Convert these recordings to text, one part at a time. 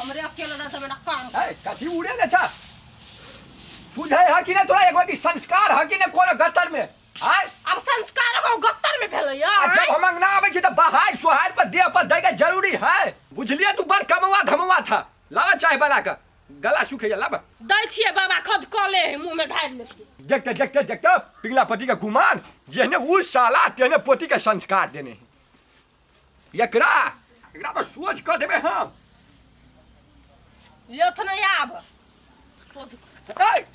हमरे अकेले रहते मेरा काम। ए, कथी उड़े ने छ सुझै है कि नहीं तोरा? एक बार संस्कार है कि नहीं कोनो गतर में आय? अब संस्कार एगो गत्तर में भेलै आ जब हम अंगना आबै छी तऽ बाहर सोहार पर देह पर दै के जरूरी है, बुझलिए? तू बड़ कमवा धमवा था। लावा चाय बना के, गला सुखे, लावा। दै छियै बाबा, खद कले है, मुंह में ढारि लेतियै। देखते देखते देखते पिंगला पति के गुमान जेहने उ साला तेहने पोती के संस्कार देने है। एकरा एकरा तो सोच क देबे हम। लेथ नहीं आब सोच। ए,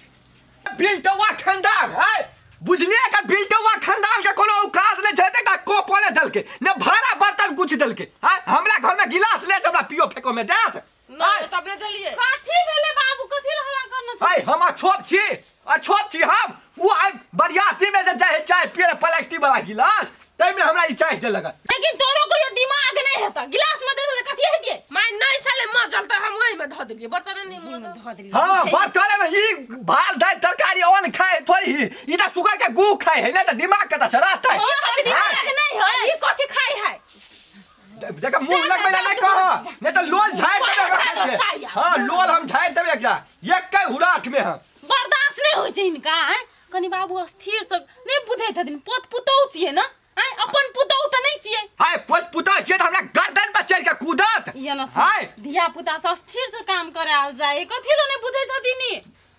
बिलटौआ खानदान है, बुझलिए? का बिलटौआ खानदान के कोनो औकात नहीं छै, त कोपो ने देलके ने भाड़ा बर्तन कुछ देलके। हैं, हमरा घर में गिलास ले हमरा पियो फेको में देत? नहीं, तब ने देलिए। कथी भेलै बाबू? कथी लए हल्ला करने छै? है, हम अछोप छी, अछोप छी हम। ओ आइ बरियाती में जे जाइ है चाय पिए प्लास्टिक वाला गिलास, ताहिमे हमरा ई चाय देलक। लेकिन तोरो कोई दिमाग नहीं हेता, गिलास में दे दे कथी हेतिए? माय नहीं छले मजल त हम ओहि में धऽ देलियै, बर्तन नहीं मजल। धऽ देलियै। हाँ, बर्तन में ई भात दालि तरकारी अन्न खाए थोड़ी ही, ई तऽ सुगर के गू खाए है, नहीं तऽ दिमाग कतऽ से रहतै? ई कथी दिमाग नहीं है, ई कथी खाई है? जकर मुंह लगबै ला नहीं कह, नहीं तऽ लोल झाड़ि देबै हमरा चाय खाके। आ। हाँ, लोल हम झाड़ि देबै एकरा एकै हुराठ में हम। बर्दाश्त नहीं होइ छै हिनका। आँय कनी बाबू, स्थिर से नहीं बुझै छथिन। पोत पुतहु छियै ने? आँय, अपन पुतहु तऽ नहीं छियै। हाय, पोत पुतहु छियै तऽ हमरा गर्दन पर चढ़ि के कूदत? ये न सुन, हाय। धिया पुता से स्थिर से काम करायल जाय, कथी लए नहीं बुझै छथिन ई?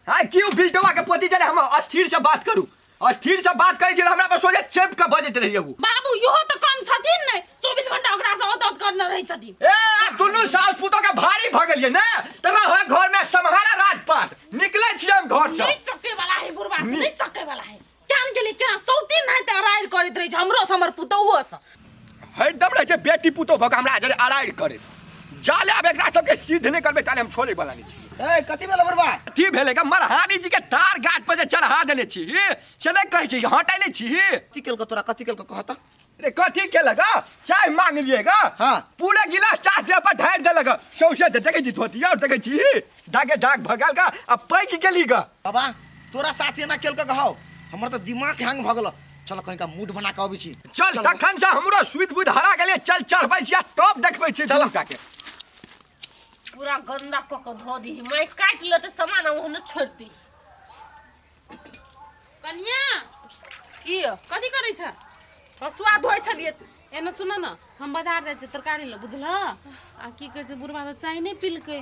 हाय, क्यों बिल्टवा के पोती जले हम अस्थिर से बात करू, अस्थिर से बात करै छी हमरा पर सोझे चेप के बजैत रहिए उ। बाबू, इहो तऽ कम छथिन ने, 24 घंटा ओकरा से औदत करने रहै छथिन। ए, आब दुनू सास पुतोह के भारी भऽ गेलियै ने, तऽ रह घर में सम्हारा राजपाट, निकलै छियै हम घर से। नहीं सके वाला है बुढ़वा से, नहीं सके वाला है। जान गेलै केना सौतीन नहीं तऽ अराइर करैत रहै छै हमरो से, हमर पुतोहुओ से। हरदम रहै छै बेटी पुतोह भऽ कऽ हमरा जरे अराइर करे जाले। आब एकरा सबके सिद्ध नहि करबै ताले हम छोड़ै वाला नहि छियै। ए, कथी भेल बुढ़बा? अथी भेलै का, मरहानी जी के तार गाछ पर जे चढ़ा देने छी से नहि कहै छी, हटै नहि छी। कथी केलको तोरा? कथी केलको कहता? रे, कथी केलक? चाय मांगलिए गा। हाँ। पूरा गिलास चाय देह पर ढारि देलक सौंसे। देखै छी धोती और देखै छी दागे दाग भऽ गेल गा, आ पैक गेली गा। बाबा, तोरा साथ एना केलको कहौ, हमर तऽ दिमाग हैंग भऽ गेल। चल, कनिका मूड बना के अबै छी। चल, तखन से हमरो सुति बुधि हरा गेलै। चल, चढ़बै छी आ तब देखबै छी। चल। दुनूटा के पूरा गंदा कऽ कऽ धऽ दीही, माटि काटि लेतै सामान आ ओहने छोड़ि दीही। कनिया। की? कथी करै छ? हँसुआ धोइ छलियै। एने सुन न, हम बाजार जाइ छियै तरकारी लए, बुझल? आ की कहै छै, बुढ़बा तऽ चाय नहि पिलकै,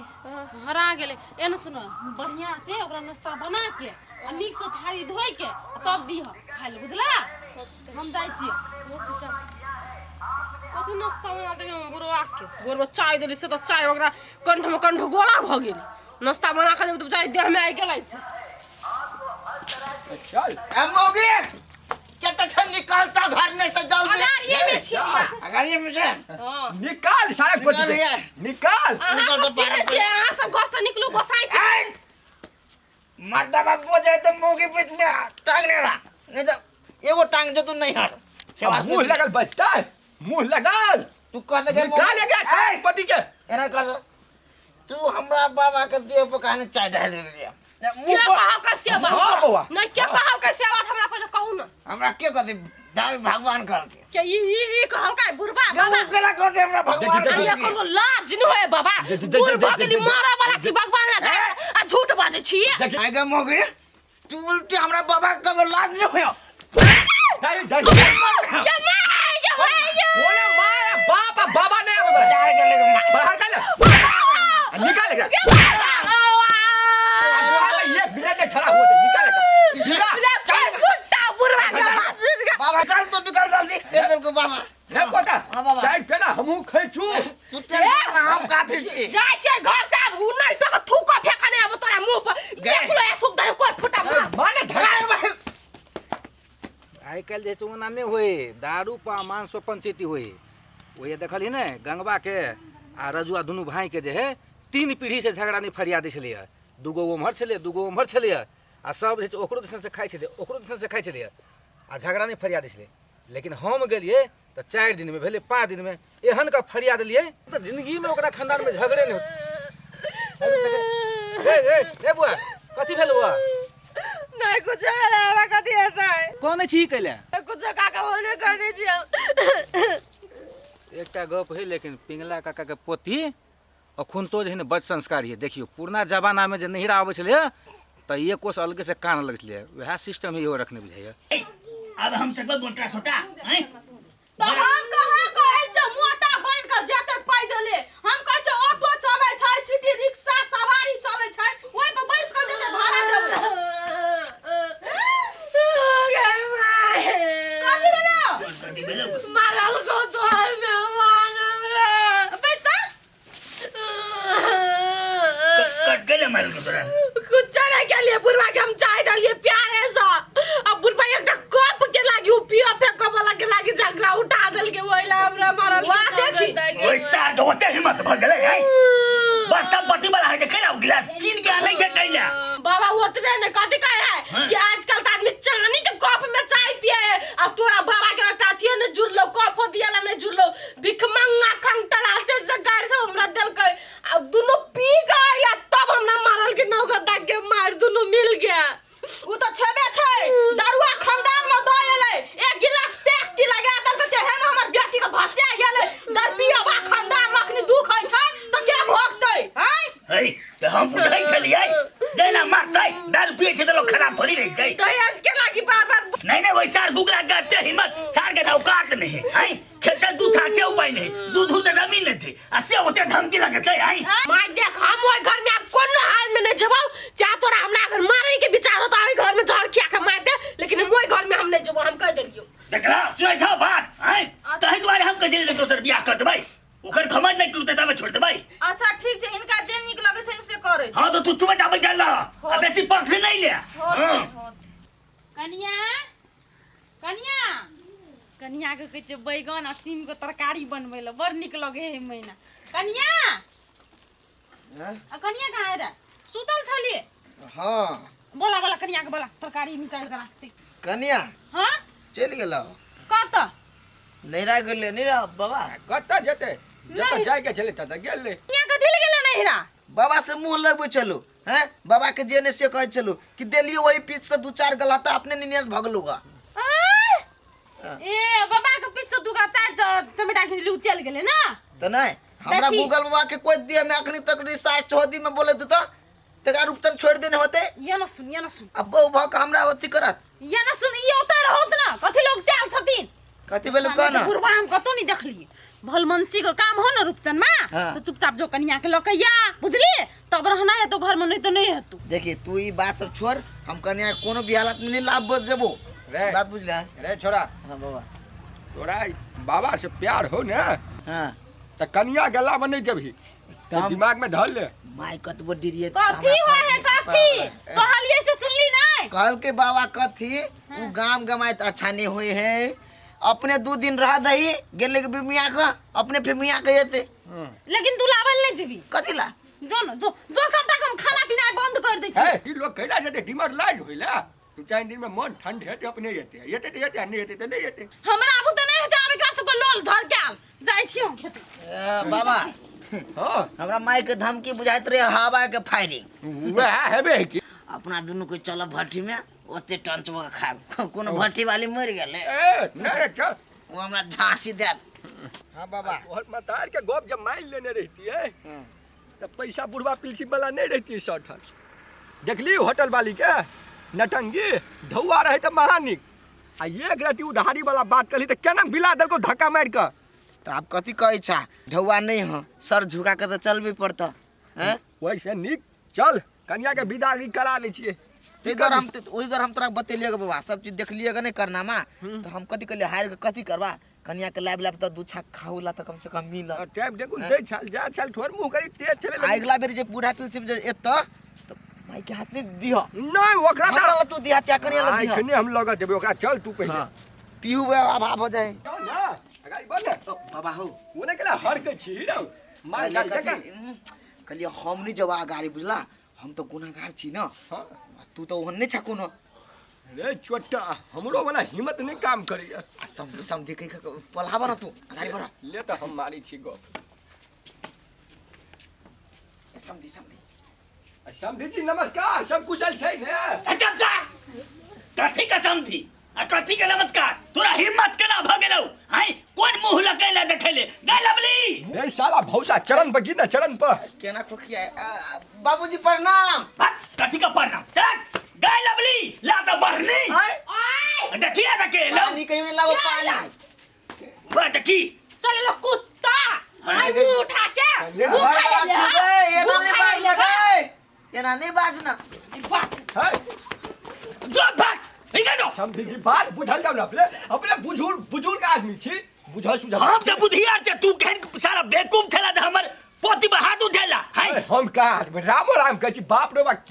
हरा गेलै। एने सुन, बढ़िआँ से ओकरा नाश्ता बना के आ नीकसँ थारी धोइ के आ तब दिह खाइ लए, बुझल? हम जाइ छियै। कथी नाश्ता बना देबै हम बुढ़वा के? भोरमे चाय देली से तऽ चाय ओकरा कंठमे कंठ गोला भऽ गेल। नाश्ता बना कऽ देबै तऽ बेचारी देहमे आगि गेलै। चल। ए मौगी, केते छै निकलता घर में से जल्दी। अगाड़िए में छी। अगाड़िए में से। हँ। निकाल सारा निकाल पोती के। ये। निकाल। अहाँ निकल सब तो की बाहर कहै छियै? अहाँ सब घर से निकलू गोसाई के। मर्दा बाबू जाए तो मौगी बीच में टांग नहीं रहा, नहीं तो एगो टांग जो तू नहीं हट से अब बात मुंह लगल बचता है, मुंह लगल। तू कह दे के निकाल एकरा सारा पति के। एना कर दे। तू हमरा बाबा के देह पर कहानी चाय ढाल देलियै के मुंह पर। कहलकै से बात? हाँ, बौआ। नहि, के कहलकै से बात हमरा पहिले कहू ने। हमरा के कहते? दाई भगवान कहलकै। के ई ई ई कहलकै बुढ़बा बाबा? ओ केला कहते हमरा भगवान देखी, आ कहलकै। कोनो लाज नहि होय बाबा? दे- दे- दे- बूढ़ भऽ दे- गेली, दे- मरऽ वाला छी, भगवान ला जाय आ झूठ बाजै छी। देखी। आइ गे मौगी, तू उल्टी हमरा बाबा के कभी लाज नहीं होयो? दाई दाई। ये माय, ये माय, ये। ओने मार बाप आ बाबा नहीं आवे बला। बाजार के लेके बाहर निकाल, निकाल एकरा। ये बाबा। आ, एक मिनट में खड़ा हुआ थे, निकाल एकरा। निकाल। रे, कुत्ता बुढ़बा के लाज के। बाबा चल तो निकल जल्दी ले चल को बाबा। रे कोटा। हाँ, बाबा। चाय पेना हमहू खाइ छु। तू टेंशन ना, हम काफी छी। जाइ छै घर से आब उ नहि तो थूको फेंकने आब तोरा मुंह पर। गे। एक लो थूक दे कोई फुटा मार। माने धरा। आइ काल्हि जे छै ओना नहि होइ, दारू पा मांस पर पंचायती होइ। ओहे देखलही ने गंगबाके आ रजुआ दुनू भाइके जे हइ, 3 पीढ़ीसँ झगड़ा नहि फरिया दै छलैए। दूगो ओम्हर छलै, दूगो ओम्हर छलैए, आ सब जे छै ओकरो दिसनसँ खाइ छलै, ओकरो दिसनसँ खाइ छलैए, आ झगड़ा नहि फरिया दै छलै। लेकिन हम गेलियै तऽ 4 दिनमे भेलै, 5 दिनमे एहन कऽ फरिया देलियै तऽ जिन्दगीमे ओकरा खानदानमे झगड़े नहि होत। ए ए ए बुआ, कथी भेल बुआ? नहीं कुछ भेलै हमरा, कथी हेतै? कोन छी कैले? कुछ काका होने करने छी हम। एकटा गप है, लेकिन पिंगला काका के पोती अखुनतो जे है ने बड संस्कारी है। देखियौ पुरना जमानामे जे नहिरा आबै छलै तऽ एक कोस अलगे से कान लगै छलै, वएह सिस्टम इहो रखने बुझाइए। आब हम सकबै मोटा सोटा हैं? तऽ हम कहाँ कहै छियै मोटा बनि कऽ जेतै पैदले, हम कहै छियै ऑटो चलै छै, सिटी रिक्शा सवारी चलै छै, ओहि पर बैस कऽ जेतै, भाड़ा देबै। कथी भेलौ? कथी भेलौ? मारल को तोहर मेहमान हमरा बैस तऽ। कट गेलै मारल को तोरा? कुछ नहीं के लिए बुढ़वा के हम चाय डालिए प्यारे सा, अब बुढ़वा एकटा कप के लागी उ पियो फेंको वाला के लागी झगड़ा उठा देल के ओइला हमरा मारल। वाह देखी ओइ सार के ओते हिम्मत भ गेलै हैं? बस सब पति वाला है जे केना उ गिलास कीन के आनै छै कैला? बाबा ओतबे ने कथी कहे है कि आजकल तो आदमी चांदी के कप में चाय पिए है, अब तोरा बाबा के एकटा अथियो नहीं जुड़लो, कपो दियाला नहीं जुड़लो, भिखमंगा खंगतला से गाड़ी से हमरा देलकै, अब दुनू पी गए या तब हमरा मारल के नौकर दाग के मार दुनू मिल गया। उ तो छेबे छै दारुआ खानदान में द एलै, एक गिलास पेक टी लगा देलकै तेहन हमर बेटी के भसिया गेलै। दरपियबा खानदान में अखनी दुख होइ छै तऽ के भोगतै हैं? है तऽ हम बुझै छलियै जेना मारतै, दारू पियै छै तऽ लोक खराब थोड़ी रहै छै। तऽ आज के लागी बार बार नहीं नहीं, वही सार गुगला के एते हिम्मत, सार के तऽ औकात नहीं है हैं? खेते दू छाचे उपाय नहीं, दू धूर तऽ जमीन नहीं छै आ से ओते धमकी लगतै हैं? माय देख, हम ओहि घर में आब कोनो हाल में नहीं जेबौ, चाहे तोरा हमरा अगर मारे के विचार हो तो ओहि घर में जहर खिया के मार दे, लेकिन हम ओहि घर में हम नहीं जेबौ, हम कह देलियौ। देखला सुनै छौ बात हैं? तहि दुआरे हम कहै छलियै दोसर बियाह कर देबै, ओकर घमंड नहीं टूटतै तबे छोड़ देबै। अच्छा ठीक छै, हिनका जे नीक लगै छै से करै। हाँ तो तू चुप जा बैठल रह आ बेसी पक्ष नहीं ले। हाँ। कनिया, कनिया, कनिया के कहै छै बैगन आ सीम के तरकारी बनबै लए, बड़ नीक लगै है मैना। कनिया। हैं? आ कनिया कहाँ है रे? सुतल छलियै? हाँ। बोला बोला कनिया के, बोला तरकारी निकालि के राखतै। कनिया। हाँ। चलि गेलौ? कतऽ? नैहरा गेलै नैहरा बाबा। कतऽ जेतै, जतऽ नहि। जाइके छलै ततऽ गेलै। कनिया कथी लए गेलै नैहरा? बाबा से मुंह लगबै छलू हैं, बाबा के जे ने से कहै छलू कि देलियै वही पीठ से दू चार गलाता अपने निनियत भगलू गा। आय! ए बाबा के पीछ से दूगा चार चमेटा खिचली, उ चलि गेलै ना? तऽ नहि हमरा देखी। गूगल बाबा के कोई दिया में अखनी तक रिसार चौहदी में बोले तो तकरा रूपचन छोड़ देने होते। ये ना सुन, ये ना सुन। अब बहु भऽ के हमरा अथी करत। ये ना सुन, ई ओतै रहत ना, कथी लोग त्याल छथिन? कथी भेलौ कह ना। बुढ़वा हम कतौ नहीं देखलिए। भलमनसी के काम हो ना रूपचन मा। हाँ। तो चुपचाप जो कनिया के लऽ के या, बुझली? तब रहना है तो घर में, नहीं तो नहीं हेतु। देखी तू ई बात सब छोड़, हम कनिया के कोनो भी हालत में नहीं लाभ बच जेबो। रे। बात बुझला? रे छोरा। हाँ बाबा। तोरा बाबा से प्यार हो ने? हाँ। त कनिया गला में नहीं जबही, से दिमाग में धर ले। माय कतबो डिरिए कथी हुआ है कथी कहलिए से सुनली नहीं? कहल के बाबा कथी उ गाम गमाइत अच्छा नहीं होए है, अपने दू दिन रह दही गेले के मियाँ का अपने फिर मियाँ के जेते। लेकिन तू लावल नहीं जेबी। कथी ला? जो न जो जो सबटा के हम खाना पीना बंद कर दै छी। है ई लोग कैला जेते डिमर लाज होइला, दू चारि दिन में मन ठंड हेतै अपने जेते, जेते त जेते, नहीं हेतै त नहीं हेतै। हमरा आबू त नहीं हेतै, आब एकरा सबके लोल धर के आल जाइ छी हम खेत। ए, बाबा। हाँ। हमरा माय के धमकी बुझाइत रहे हवा के फायरिंग। वएह हेबे की। अपना दुनू के चलब भट्ठी में, ओते टंचवा के खाब, कोनो भट्ठी वाली मर गेलै। ए नहीं चल, वो हमरा झांसी देत। हाँ बाबा। तोहर मतार के गप जब मान लेने रहती है तब पैसा बुढ़वा पिलसी वाला नहीं रहती है सठल। देखली होटल वाली के नटंगी धौआ रहे तो महानिक, आ एक रति उधारी वाला बात करी तो केना बिला देलको धक्का मार के। तो आप कथी कहै छा, ढौआ नहीं हो, सर झुका के तो चलबे पड़ता हैं? वैसे निक चल कन्या के विदागी करा लै छियै। ताहि दुआरे हम ओहि दुआरे हम तोरा बतेलियै गे बाबा, सब चीज देखलियै गे नहीं करना मा, तो हम कथी कहलियै हारि के कथी करबा, कन्या के लाइब लाइब तऽ दू छाक खाऊ ला तऽ कम से कम मिलत। टाइम देखू दै छल जा छल ठोर मुँह करी तेज छलै। आ अगिला बेर जे बूढ़ा तुलसी जे एतऽ तऽ माय के हाथ नहीं दिह। नहीं ओकरा हमरा ला तू दिहा चाहे कन्या ला दिह। एखने हम लगत देबै ओकरा, चल तू पहिले। हाँ। पीहू बे अभाव हो जाए। चल ना, अगाड़ी बढ़ ना। ओ, बाबा हो। ओने केला हर के छी रौ। मार कहलियै गाड़ी कथी? जका। कहलियै हम नहीं जब गाड़ी बुझला, हम तो गुनाहगार छी ना। हाँ। तू तो ओहन नहीं छा कोनो। रे चोटा, हमरो वाला हिम्मत नहीं काम करैया। आ समझी समझी कहि के पलाब ना तू, गाड़ी बढ़ा। ले तो हम मारी छी गप। ए, समझी समझी। आ, समधी जी नमस्कार, सब कुशल छै ने? चुप जा। कथी के समधी? आ कथी के नमस्कार तोरा हिम्मत केना भ गेलौ हैं कोन मुंह लगैला देखैले गाय लवली ए साला भौसा चरण पर गिर ना चरण पर केना खोखिया बाबूजी प्रणाम भाग, कथी का प्रणाम चल गाय लवली ला त बढ़नी आय देखिए देखे लो पानी कहियो नहीं लाओ पानी वाह देखी चल लो कुत्ता आई मुंह उठा के ले, मुंह खा ले छुबे मुंह एना नहीं खा बाज ले लगे एना नहीं बाजना बाप है जो भाग निकल जाओ समझी जी बात बुझल जाओ ना अपने अपने बुजुर्ग बुजुर्ग आदमी छी बुझल सुझल हम तऽ बुधियार छै तू केहन सारा बेवकूफ छला जे हमर पोती पर हाथ उठेला हैं हम का आदमी रामो राम कहै छी बाप रे बाप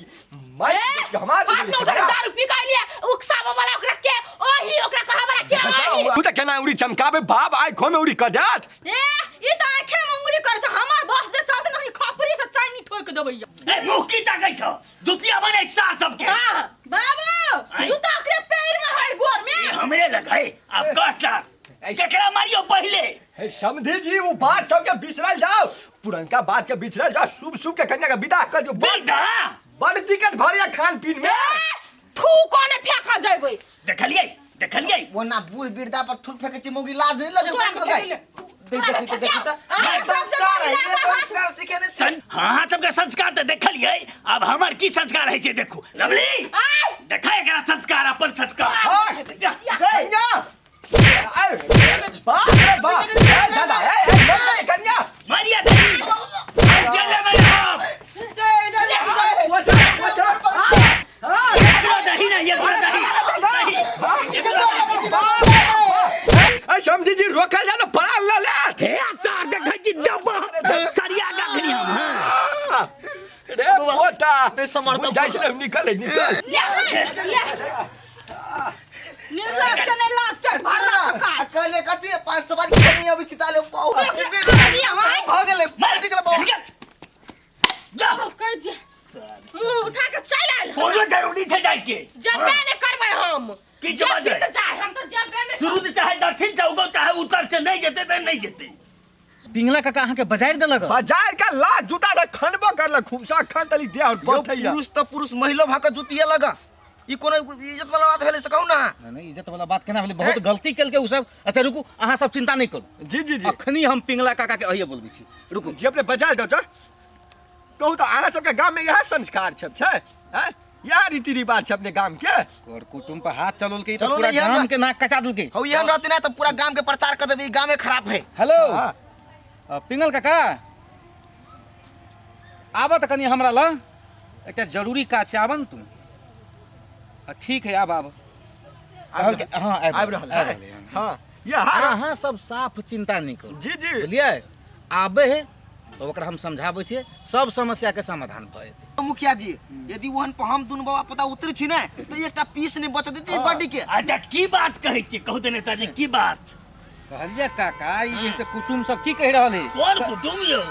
माय हमार बाप में उठा के दारू पी के लिए उकसावे वाला ओकरा के ओही ओकरा कहे वाला के ओही तू त केना उड़ी चमकाबे बाप आइ खो में उड़ी क देत ए ई त आंखे में उंगली करे छै हमर बस जे चलते न खपरी से चाइनी ठोक देबै ए मुंह की ताकै छौ जुतिया बनै सार सबके हां बाबू आँय। जूता ओकरे पैर में है गोर में ए हमरे लग है अब कह सार केकरा मारियो पहिले हे समझी जी वो बात सबके बिसरल जाओ पुरनका बात के बिसरल जाओ शुभ शुभ के कन्या के विदा कर दियो बड़ विदा बड़ दिक्कत भरिया खान पीन में थू कोने फेंका जेबै देखलियै देखलियै वो ना बूढ़ बिरदा पर थूक फेंके छी मौगी लाज नहीं लगे तोरा बाप रे। फेंक ले। देख देखी तो देखी तो आँय, ये संस्कार है ये संस्कार सीखे नहीं सन हाँ सबके संस्कार तऽ देखलियै अब हमर की संस्कार होइ छै देखू लवली आय देखा एकरा संस्कार अपन संस्कार हाँ। जा। कन्या आय, बाप रे बाप ए दादा ए ए मत कर कन्या मारिया दही हम चले में हम एकरो दही नहीं एकरो दही दही एकरो दही। समझी जी रोकल जा ना बड़ा ल ले हे सार देखै छी डब्बा सरिया गखनी हम हाँ रे पोता नहीं समर्थ जाइ छै निकल निकल ले ले निर्लज के नहीं लाज पेट भरला सका कहले कथी 500 बार के नहीं अभी छिता ले पाओ भ गेलै मार निकल पाओ निकल जा कह जे मुंह उठा के चल आयल कोनो जरूरी छै जाय के जबे ने करबै हम की जब जवाब भी दे? तो जाए हम तो जबे ने शुरू से चाहे दक्षिण से उगो चाहे उत्तर से नहीं जेते तऽ नहीं जेते पिंगला काका अहाँके बजारि देलक बाजार का लात जूता से खनबो करलक खूब सा खन तली देह और यौ बथैया पुरुष त पुरुष महिलो भऽ कऽ जुतिये लगा ई कोनो इज्जत वाला बात भेलै से कहू ना नहीं नहीं इज्जत वाला बात केना भेलै बहुत गलती केलकै उ सब अच्छा रुकू अहाँ सब चिंता नहीं करू जी जी जी अखनी हम पिंगला काका के अहिए बोलबै छी रुकू जी अपने बजा दो तो कहू तो अहाँ सबके गाम में यह संस्कार सब छै हैं यह रीति रिवाज छै अपने गाम के कर कुटुम्ब पर हाथ चलोलकै तऽ चलो पूरा ने, इएह गाम ना। के नाक कटा देलकै हौ एहन रहते ना तऽ पूरा गाम के प्रचार कर देबै ई गामे खराब है हेलो हाँ। पिंगल काका आबऽ तऽ कनि हमरा लग एकटा जरूरी काज छै आबऽ ने तू ठीक है आब आब हाँ आबि रहल आबि है रहलै हन। हाँ यह अहाँ सब साफ चिंता नहीं करू जी जी बुझलियै आबै है तऽ ओकरा हम समझाबै छियै सब समस्याके समाधान भऽ जेतै मुखिया जी यदि ओहन पर हम दुनू बाबा पता उतरे छी ने तऽ एकटा पीस नहि बचत देती बॉडी के अच्छा की बात कहै छियै कहू तऽ नेताजी की बात कहलियै काका ई जे छै कुटुम्ब सब की कहि रहल है कोन कुटुम यौ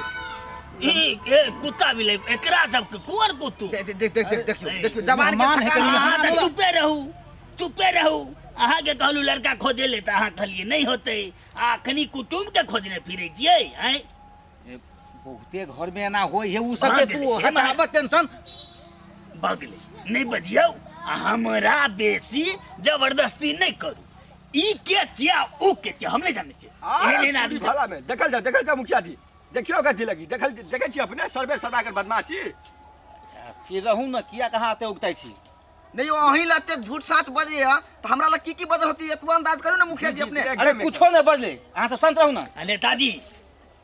ई ए कुत्ता बिलै एकरा सबके कोन कुटुम देख देख देख देख देखियो देखियो जवान के मेहमान है थकान कनि अहाँ मेहमान तऽ चुपे रहू चुपे रहू अहाँके कहलू लड़का खोजे ले तऽ अहाँ कहलियै नहि होतै आ अखनी कुटुम के खोजने फिरै छियै आँय बहुते घर में एना होय है उ सबके भऽ तू गेलै, हटाबऽ टेंशन भऽ गेलै नहि बजियौ आ हमरा बेसी जबरदस्ती नहि करू ई के छियै आ उ के छियै हम नहि जानै छियै एहन एहन आदमी सब भला में देखल जाओ देखल जाओ मुखिया जी देखियो कथी लगी देखल देखै छी अपने सर्वे सर्वा कर बदमाशी से रहू ने किया कहाँ एते उगताइ छी नहीं अहीं लगते झूठ साच बजे है तो हमरा लग की की बदल होती एतबो अंदाज करू ना मुखिया जी अपने अरे कुछो नहि बजले अहाँ सब शांत रहू ने आ नेताजी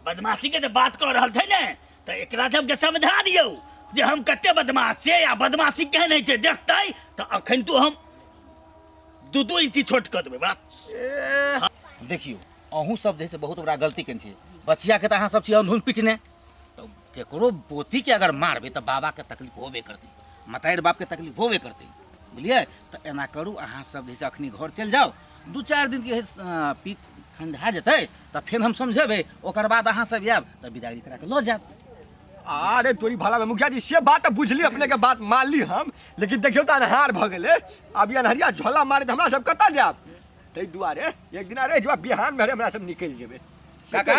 बदमाशी के तऽ बात कऽ रहल छै ने तऽ एकरा सबके समझा दियौ जे हम कते बदमाश छियै आ बदमाशी केहन होइ छै देखतै तऽ अखन तो हम दू दू इंची छोट कऽ देबै बात देखियौ अहूँ सब जे है से बहुत बड़ा गलती केने छियै बचियाके तऽ अहाँ सब छियै अंधुन पिटने तऽ केकरो पोतीके अगर मारबै तऽ बाबाके तकलीफ होबे करतै मतारि बापके तकलीफ होबे करतै बुझलियै तऽ एना करू अहाँ सब जे छै अखनी घर चलि जाउ दू चारि दिनके पीत ठंडा जेतै तऽ फेर हम समझेबै ओकर बाद अहाँ सब आयब तऽ विदागरी करा कऽ लऽ जायब अरे तोरी भला में मुखिया जी से बात तऽ बुझली अपने के बात मानली हम लेकिन देखियौ तऽ अन्हार भऽ गेलै आब ई अन्हरिया झोला मारे तऽ हमरा सब कतऽ जायब ताहि दुआरे एक दिना रहि जेबै बिहान भरे हमरा सब निकलि जेबै काका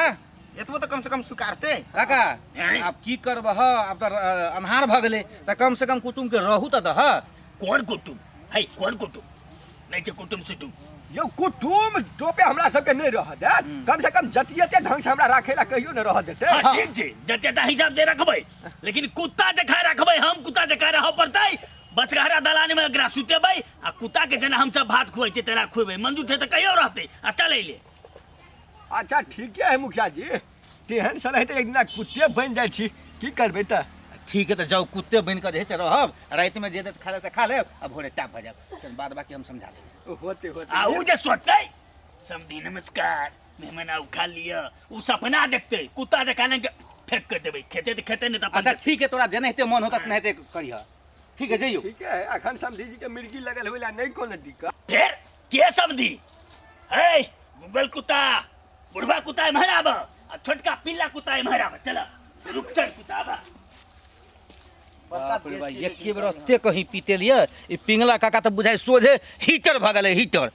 एतबो तऽ कम से कम स्वीकारते काका आँय? आब की करबह आब तऽ अन्हार भऽ गेलै तऽ कम से कम कुटुम्बके रहू तऽ दह कोन कुटुम है कोन कुटुम नहि छै कुटुम सुटुम। यौ कुटुम टोपे हमरा सबके नहि रह देत, कम से कम जतियते ढंग से हमरा राखे ला कहियो नहि रह देते। हाँ, ठीक छै, जते हिसाब से रखबै, लेकिन कुत्ता जकाँ रखबै। हम कुत्ता जकाँ रहऽ पड़तै। बचगहरा दलान में एकरा सुतेबै आ कुत्ता के जेना हमसब भात खुआइ छियै तेना खुएबै। मंजूर छै तऽ कहियो रहतै आ चल अइले। अच्छा ठीके है मुखिया जी, तेहन सन है तऽ एक दिना कुत्ते बनि जाइ छी, की करबै तऽ? ठीक है, तऽ जाउ, कुत्ते बनि कऽ जे है से रहब। रातिमे जे देत खा लेब से खा लेब आ भोरे टाप भऽ जायब। तहन बाद बाकी हम समझा देब। होते होते। आ उ जे सोचतै समधी नमस्कार, मेहमान आउ, खा लिअ, उ सपना देखतै। कुत्ता जकाँ नहि फेंक कऽ देबै, खेतै तऽ खेतै, नहि तऽ अपन। अच्छा ठीक है, तोरा जेनाहिते मन होता तेनाहिते करिह। ठीक है, जइयो। ठीक है, अखन समधी जी के मिर्गी लगल होइला, नहीं कोनो दिक्कत। फेर के समधी है? गूगल कुत्ता, बुढ़वा कुत्ता एम्हर आब आ छोटका पिल्ला कुत्ता एम्हर आब। चल रुक, चल कुत्ता आब। बाप रे बा, एके बेर ओते कहीं पीते लिए। ई पिंगला काका तऽ बुझाइ सोझे हीटर भऽ गेलै, हीटर।